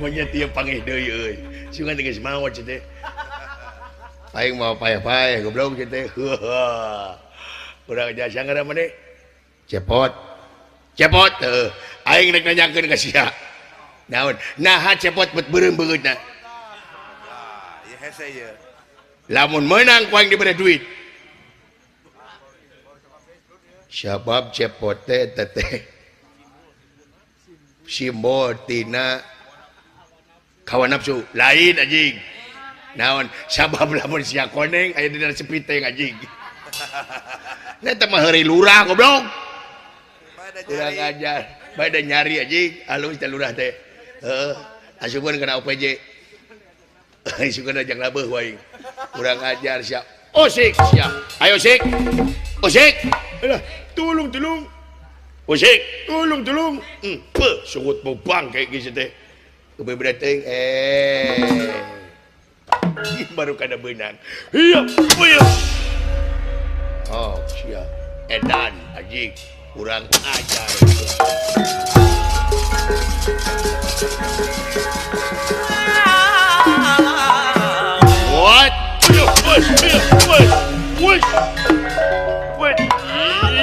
Monyet ieu pangih deui euy. Sugan geus maot teh. Aing mau payah-payah goblok teh. Urang jasa ngaran maneh? Cepot. Cepot heuh. Aing rek nanyakeun ka sia. Naon? Naha cepot bet beureum beungeutna? Ieu hese ieu. Lamun menang ku aing dibere duit. Sabab cepot teh teh simbol tina kawan nafsu lain anjing. Naon? Sabab lamun sia koneng aya dina sepiteng anjing. Eta mah heureuy lurah goblok. Urang ajar, bade nyari anjing, alus teh lurah teh. Heeh, asupeun kana OPJ. Isukeun ajang labeuh wae. Urang ajar sia. Osik sia. Ayo sik. Osik. Alah, tulung tulung. Osik, tulung tulung. Peuh, sungut bau bangke geus teh. Kebeberat teuing baru kada beunang. Iya, iya. Oh, sia. Edan anjing, urang ajar. What? What? What?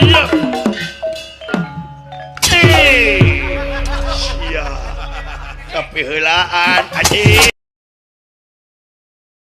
Iya. Sia. Kapiheulaan anjing.